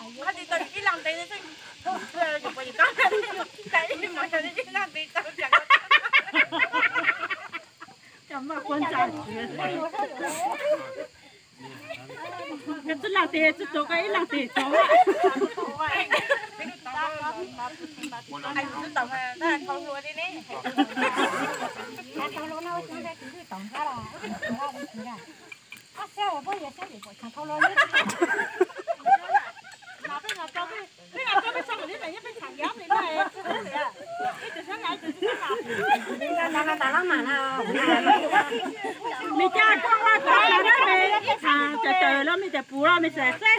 Qhov tsis tau ib leeg ntev xwb, ib leeg ntev tau. Koj twb leeg tes twb tau, koj ib leeg tes tau. Me cas koj ua koj los na me, ib txhia tawm tawm los me cas puv los me xav xav.